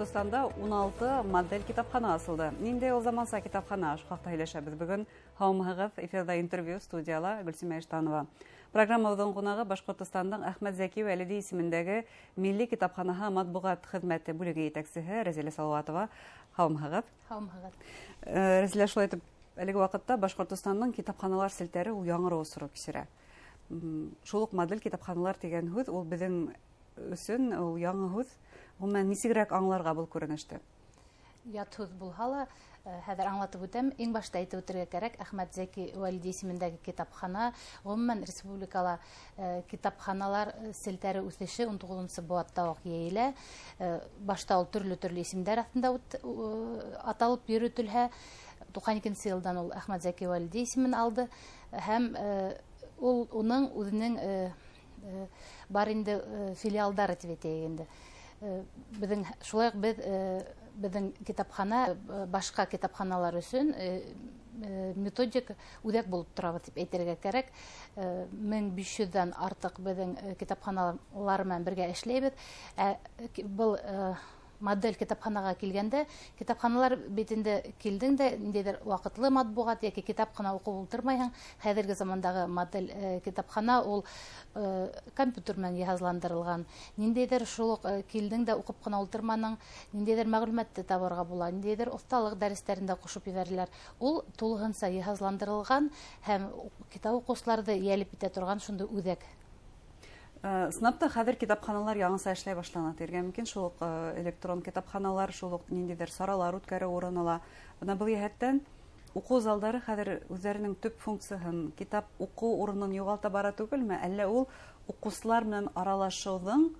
Башҡортостанда 16 модель китапхана асылды. Ниндәй ул заманса китапхана? Ошо хаҡта һөйләшәбеҙ бөгөн. Һаумыһығыҙ, эфирҙа интервью, студияла Гөлсимә Иштанова. Программабыҙҙың ҡунағы Башҡортостандың Әхмәт Зәки Вәлиди исемендәге Милли китапханаһы матбуғат хеҙмәте бүлеге етәксеһе Рәзилә Салауатова. Һаумыһығыҙ. Һаумыһығыҙ. Рәзилә, шулай итеп, әлеге ваҡытта Башҡортостандың китапханалар селтәре ул яңырыу осоро кисерә. Шул уҡ модель китапханалар тигән һүҙ ул беҙҙең өсөн ул яңы һүҙ. Ғөмүмән, нисегерәк аңларға был күренеште? Ят һүҙ булһа ла, хәҙер аңлатып үтәм. Иң башта әйтеп үтергә кәрәк, Әхмәт Зәки Вәлиди исемендәге китапхана, ғөмүмән, республикала китапханалар селтәре үҫеше 19-нсы быуатта уҡ йәйелә. Башта ул төрлө-төрлө исемдәр аҫтында аталып йөрөтөлһә, 92-нсе йылдан ул Әхмәт Зәки Вәлиди исемен алды һәм ул уның үҙенең бар инде филиалдары тип әйтәйек инде. Беҙҙең шулай уҡ беҙҙең китапхана башҡа китапханалар өсөн методик үҙәк булып торабыҙ тип әйтергә кәрәк. 1500-дән артыҡ беҙҙең китапханалар менән бергә эшләйбеҙ. Был модель китапханаға килгәндә, китапханалар бит инде килдең дә ниндәйҙер ваҡытлы матбуғат йәки китап ҡына уҡып ултырмайһың. Хәҙерге замандағы модель китапхана ул компьютер менән йыһазландырылған. Ниндәйҙер шул уҡ килдең дә уҡып ҡына ултырманың, ниндәйҙер мәғлүмәтте табырға була, ниндәйҙер оҫталыҡ дәрестәрен дә ҡушып ебәрәләр. Ул тулыһынса йыһазландырылған һәм китап уҡыусыларҙы йәлеп итә торған шундай үҙәк. Ысынлап та хәҙер китапханалар яңыса эшләй башлана тиергә мөмкин. Шул уҡ электрон китапханалар, шул уҡ ниндәйҙер саралар үткәреү урын ала. Бына был йәһәттән уҡыу залдары хәҙер үҙҙәренең төп функцияһын, китап уҡыу урынын юғалта бара түгелме? Әллә ул уҡыусылар менән аралашыуҙың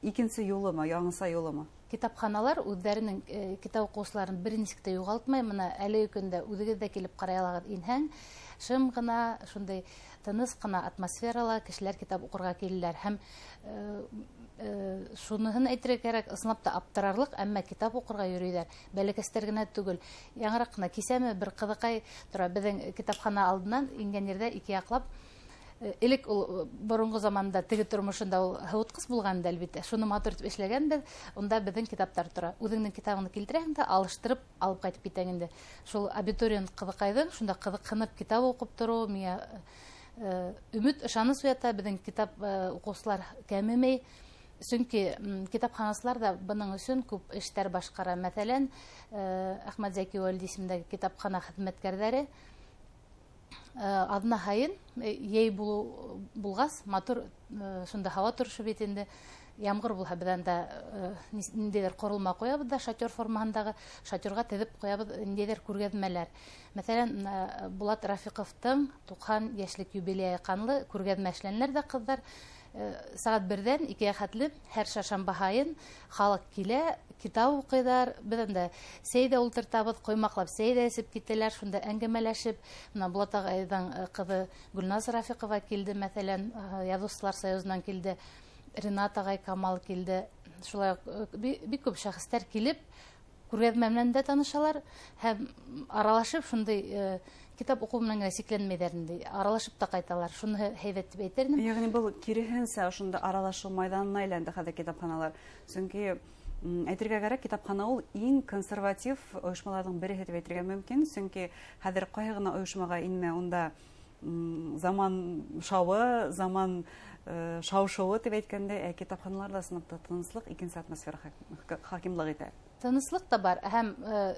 икенсе юлымы, яңыса юлымы? Китапханалар үҙҙәренең китап уҡыусыларын бер нисек тә юғалтмай. Бына әлеге көндә үҙегеҙ ҙә килеп ҡарай алағыҙ, инһәң, шым ғына, шундай тыныс ҡына атмосферала кешеләр китап уҡырға киләләр. Һәм шуныһын әйтергә кәрәк, ысынлап та аптырарлыҡ, әммә китап уҡырға йөрөйҙәр. Бәләкәстәр генә түгел. Яңыраҡ ҡына кисәме бер ҡыҙыҡай тора беҙҙең китапхана алдынан ингән ерҙә ике яҡлап. Элек ул боронғо заманда теге тормошонда ул һыуытҡыс булған да, әлбиттә. Шуны матур итеп эшләгәнбеҙ. Унда беҙҙең китаптар тора. Үҙеңдең китабыңды килтерәһең дә алыштырып алып ҡайтып китәң инде. Шул абитуриент ҡыҙыҡайҙың шунда ҡыҙыҡһынып китап уҡып тороуы миңә өмөт, ышаныс уята. Беҙҙең китап уҡыусылар кәмемәй. Сөнки китапханасылар ҙа бының өсөн күп эштәр башҡара. Мәҫәлән, Әхмәт Зәки Вәлиди исемендәге китапхана хеҙмәткәрҙәре аҙна һайын йәй булғас, матур шунда һауа торошо бит инде. Ямғыр булһа, беҙ анда ниндәйҙер ҡоролма ҡуябыҙ ҙа, шатер формаһындағы шатерға теҙеп ҡуябыҙ ниндәйҙер күргәҙмәләр. Мәҫәлән, Булат Рафиҡовтың 90 йәшлек юбилейы ҡанлы күргәҙмә эшләнеләр ҙә ҡыҙҙар. Сәғәт берҙән икегә хәтле һәр шаршамба һайын халыҡ килә, китап уҡыйҙар. Беҙ анда сәй ҙә ултыртабыҙ, ҡоймаҡлап сәй ҙә эсеп китәләр, шунда әңгәмәләшеп. Бына Булат ағайҙың ҡыҙы Гөлназ Рафиҡова килде, мәҫәлән, Яҙыусылар союзынан килде, Ренат ағай Камал килде. Шулай уҡ бик күп шәхестәр килеп, күргәҙмә менән дә танышалар һәм аралашып, шундай китап уҡыу менән генә сикләнмәйҙәр инде, аралашып та ҡайталар. Шуныһы һәйбәт тип әйтер инем. Йәғни был киреһенсә ошонда аралашыу майҙанына әйләнде хәҙер китапханалар. Сөнки әйтергә кәрәк, китапхана ул иң консерватив ойошмаларҙың береһе тип әйтергә мөмкин. Сөнки хәҙер ҡайһы ғына ойошмаға инмә, унда заман шауы, заман шау-шыуы тип әйткәндә, китапханаларҙа ысынлап та тыныслыҡ, икенсе атмосфера хакимлыҡ итә. Тыныслыҡ та бар, һәм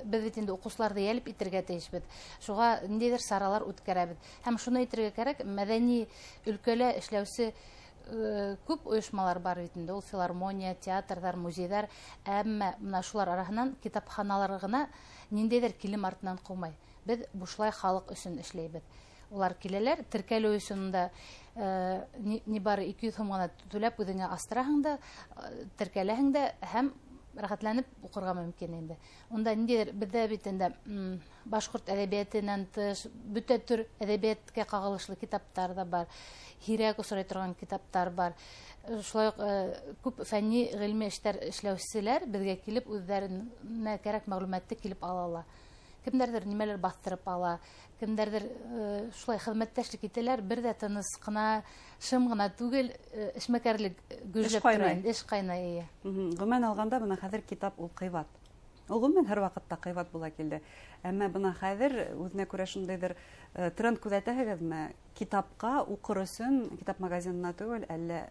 беҙ бит инде уҡыусыларҙы йәлеп итергә тейешбеҙ. Шуға ниндәйҙер саралар үткәрәбеҙ. Һәм шуны әйтергә кәрәк, мәҙәни өлкәлә эшләүсе күп ойошмалар бар бит инде, ул филармония, театрҙар, музейҙар, әммә бына шулар араһынан китапханалар ғына ниндәйҙер килем артынан ҡыумай. Беҙ бушлай халыҡ өсөн эшләйбеҙ. Улар киләләр, теркәлеү өсөн унда ни бары 200 һум ғына түләп үҙеңә астыраһың да, теркәләһең дә һәм рәхәтләнеп уҡырға мөмкин инде. Унда ниндәйҙер беҙҙә бит инде башҡорт әҙәбиәтенән тыш бөтә төр әҙәбиәткә ҡағылышлы китаптар ҙа бар, һирәк осрай торған китаптар бар. Шулай уҡ күп фәнни ғилми эштәр эшләүселәр беҙгә килеп үҙҙәренә кәрәк мәғлүмәтте килеп ала ала. Кемдәрҙер нимәлер баҫтырып ала, кемдәрҙер шулай хеҙмәттәшлек итәләр, бер ҙә тыныс ҡына, шым ғына түгел, эшмәкәрлек гөжләп тора, эш ҡайнай. Ғөмүмән алғанда, бына хәҙер китап ул ҡыйбат. Ул ғөмүмән һәр ваҡытта ҡыйбат була килде. Әммә бына хәҙер үҙенә күрә шундайҙыр тренд күҙәтәһегеҙме? Китапҡа уҡыр өсөн китап магазинына түгел, әллә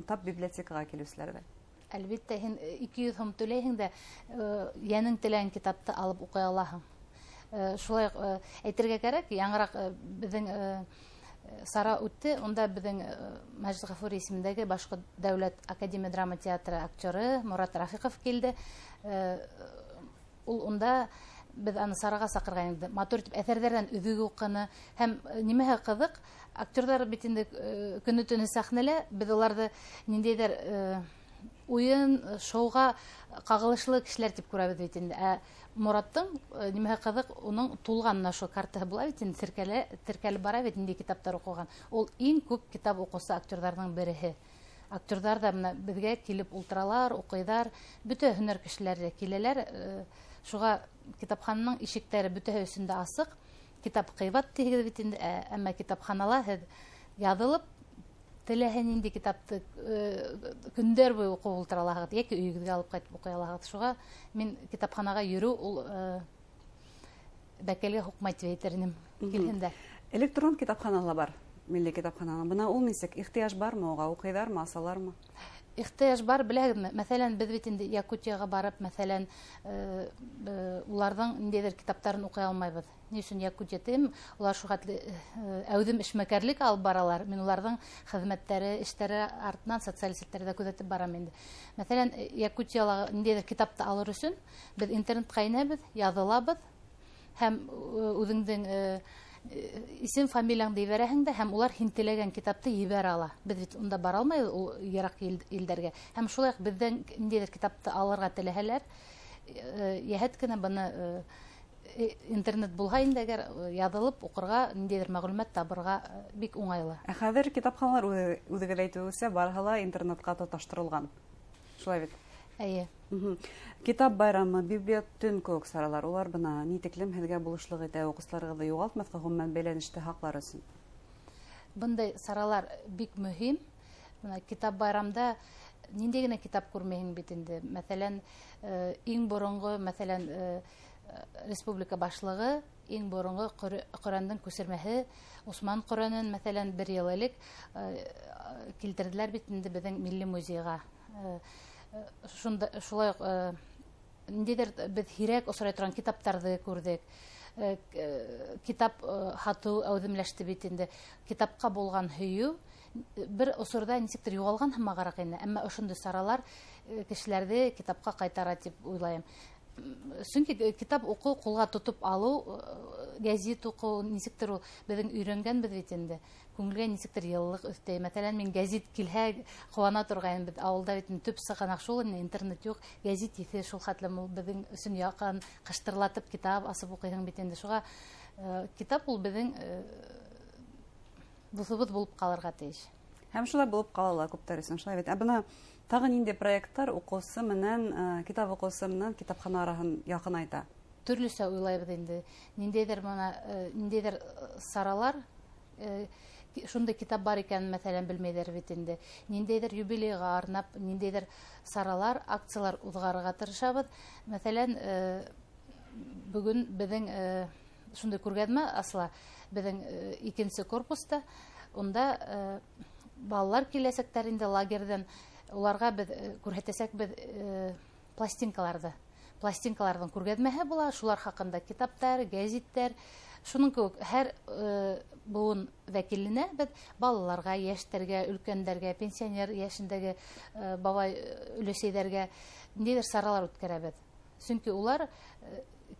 тап библиотекаға килеүселәр ҙә? Әлбиттә, һин 200 һум түләйһең дә, йәнең теләгән китапты алып уҡый алаһың. Шулай әйтергә кәрәк, яңыраҡ беҙҙең сара үтте, унда беҙҙең Мәжит Ғафури исемендәге Башҡорт дәүләт академия драма театры актеры Морат Рафиҡов килде. Ул унда беҙ аны сараға саҡырған инде, матур итеп әҫәрҙәрҙән өҙөк уҡыны. Һәм нимәһе ҡыҙыҡ, актерҙар бит инде көнө-төнө сәхнәлә, беҙ уларҙы ниндәйҙер уйын, шоуға ҡағылышлы кешеләр тип күрәбеҙ бит инде. Ә Мораттың нимәһе ҡыҙыҡ, уның тулған менә шул картаһы була бит инде, теркәлеп бара бит, ниндәй китаптар уҡыған. Ул иң күп китап уҡыусы актерҙарҙың береһе. Актерҙар ҙа бына беҙгә килеп ултыралар, уҡыйҙар, бөтә һөнәр кешеләре лә киләләр. Шуға китапхананың ишектәре бөтәһе өсөн дә асыҡ. Китап ҡыйбат тиһегеҙ бит инде, әммә китапханала һеҙ яҙылып, теләһә ниндәй китапты көндәр буйы уҡып ултыра алаһығыҙ, йәки өйөгөҙгә алып ҡайтып уҡый алаһығыҙ. Шуға мин китапханаға йөрөү ул бәкәлгә һуҡмай тип әйтер инем. Килһендә. Электрон китапхана ла бар, милли китапхананың. Бына ул нисек? Ихтыяж бармы уға? Уҡыйҙармы, асалармы? Ихтыяж бар, беләһегеҙме? Мәҫәлән, беҙ бит инде Якутияға барып, мәҫәлән, уларҙың ниндәйҙер китаптарын уҡый алмайбыҙ. Ни өсөн Якутия тим? Улар шул хәтле әүҙем эшмәкәрлек алып баралар. Мин уларҙың хеҙмәттәре, эштәре артынан социаль селтәрҙә күҙәтеп барам инде. Мәҫәлән, Якутияла ниндәйҙер китапты алыр өсөн беҙ интернетҡа инәбеҙ, яҙылабыҙ һәм үҙеңдең исем, фамилияңды ебәрәһең дә, һәм улар һин теләгән китапты ебәрә ала. Беҙ бит унда бара алмайбыҙ ул йыраҡ илдәргә. Һәм шулай уҡ беҙҙән ниндәйҙер китапты алырға теләһәләр, йәһәт кенә быны интернет булһа инде, әгәр яҙылып уҡырға, ниндәйҙер мәғлүмәт табырға бик уңайлы. Ә хәҙер китапханалар үҙегеҙ әйтеүенсә барыһы ла интернетҡа тоташтырылған. Шулай бит? Эйе. Китап байрамы, библиотөн кеүек саралар, улар бына ни тиклем һеҙгә булышлыҡ итә, уҡыусыларығыҙҙы юғалтмаҫҡа, ғөмүмән бәйләнеште һаҡлар өсөн? Бындай саралар бик мөһим. Бына китап байрамда ниндәй генә китап күрмәйһең бит инде. Мәҫәлән, иң боронғо, мәҫәлән, республика башлығы иң боронғо Ҡөрьәндең күсермәһе Усман Ҡөрьәнен, мәҫәлән, бер йыл элек килтерҙеләр бит инде беҙҙең милли музейға. Шунда, шулай уҡ, ниндәйҙер беҙ һирәк осрай торған китаптарҙы күрҙек. Китап һатыу әүҙемләште бит инде. Китапҡа булған һөйөү бер осорҙа нисектер юғалған һымағыраҡ ине. Әммә ошондай саралар кешеләрҙе китапҡа ҡайтара тип уйлайым. Сөнки китап уҡыу, ҡулға тотоп алыу, гәзит уҡыу нисектер ул беҙҙең өйрәнгәнбеҙ бит инде. Күңелгә нисектер йылылыҡ өҫтәй. Мәҫәлән, мин гәзит килһә ҡыуана торғайным. Беҙ ауылда бит инде төп сығанаҡ шул ине, интернет юҡ. Гәзит еҫе шул хәтлем ул беҙҙең өсөн яҡын, ҡыштырлатып китап асып уҡыйһың бит инде. Шуға китап ул беҙҙең дуҫыбыҙ булып ҡалырға тейеш. Һәм шулай булып ҡала ла күптәр өсөн, шулай бит. Ә бына тағы ниндәй проекттар уҡыусы менән, китап уҡыусы менән китапхана араһын яҡынайта? Төрлөсә уйлайбыҙ инде. Ниндәйҙер бына, ниндәйҙер саралар, шундай китап бар икәнен, мәҫәлән, белмәйҙәр бит инде. Ниндәйҙер юбилейға арнап, ниндәйҙер саралар, акциялар уҙғарырға тырышабыҙ. Мәҫәлән, бөгөн беҙҙең шундай күргәҙмә асыла беҙҙең икенсе корпуста. Унда балалар киләсәктәр инде лагерҙән. Уларға беҙ күрһәтәсәкбеҙ пластинкаларҙы. Пластинкаларҙың күргәҙмәһе була, шулар хаҡында китаптар, гәзиттәр. Шуның кеүек һәр быуын вәкиленә беҙ балаларға, йәштәргә, өлкәндәргә, пенсионер йәшендәге бабай, өләсәйҙәргә ниндәйҙер саралар үткәрәбеҙ. Сөнки улар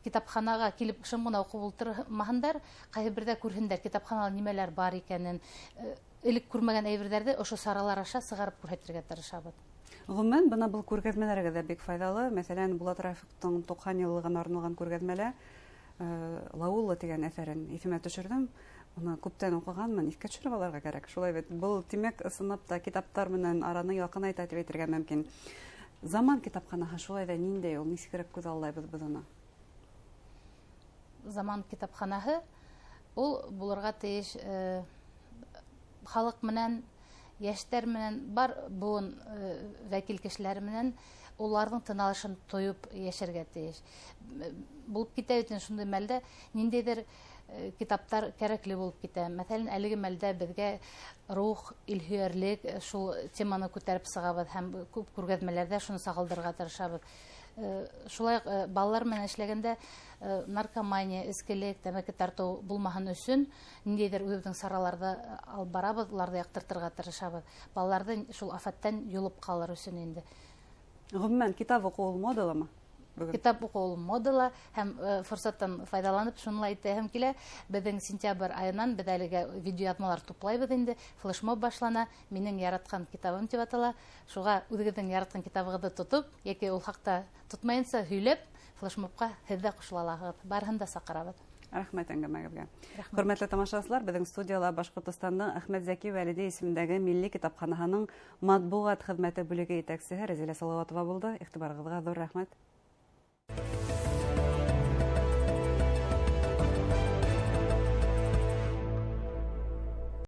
китапханаға килеп шым ғына уҡып ултырмаһындар, ҡайһы берҙә күрһендәр китапханала нимәләр бар икәнен, элек күрмәгән әйберҙәрҙе ошо саралар аша сығарып күрһәтергә тырышабыҙ. Ғөмүмән, бына был күргәҙмәләргә ҙә бик файҙалы. Мәҫәлән, Булат Рафиҡтың 90 йыллығына арналған күргәҙмәлә Лаула тигән әҫәрен иҫемә төшөрҙөм. Уны күптән уҡығанмын, иҫкә төшөрөп алырға кәрәк. Шулай бит. Был, тимәк, ысынлап та китаптар менән араны яҡынайта тип әйтергә мөмкин. Заман китапханаһы шулай ҙа ниндәй ул, нисегерәк күҙ аллайбыҙ беҙ уны? Заман китапханаһы ул булырға тейеш халыҡ менән, йәштәр менән, бар быуын вәкил кешеләре менән уларҙың тын алышын тойоп йәшәргә тейеш. Булып китә бит шундай мәлдә ниндәйҙер китаптар кәрәкле булып китә. Мәҫәлән, әлеге мәлдә беҙгә рух, илһөйәрлек шул теманы күтәреп сығабыҙ һәм күп күргәҙмәләрҙә шуны сағылдырырға тырышабыҙ. Шулай уҡ балалар менән эшләгәндә наркомания, эскелек, тәмәке тартыу булмаһын өсөн ниндәйҙер үҙебеҙҙең сараларҙы алып барабыҙ, уларҙы яҡтыртырға тырышабыҙ. Балаларҙы шул афәттән йолоп ҡалыр өсөн инде. Ғөмүмән, китап уҡыу ул модаламы? Китап уҡыу ул модала, һәм форсаттан файҙаланып шуны ла әйтәһем килә. Беҙҙең сентябрь айынан беҙ әлегә видеояҙмалар туплайбыҙ инде. Флешмоб башлана, минең яратҡан китабым тип атала. Шуға үҙегеҙҙең яратҡан китабығыҙҙы тотоп, йәки ул хаҡта тотмайынса һөйләп, флешмобҡа һеҙ ҙә ҡушыла алаһығыҙ. Барыһын да саҡырабыҙ. Рәхмәт әңгәмәгеҙгә. Хөрмәтле тамашасылар, беҙҙең студияла Башҡортостандың Әхмәт Зәки Вәлиди исемендәге Милли китапханаһының матбуғат хеҙмәте бүлеге етәксеһе Рәзилә Салауатова булды. Иғтибарығыҙға ҙур рәхмәт.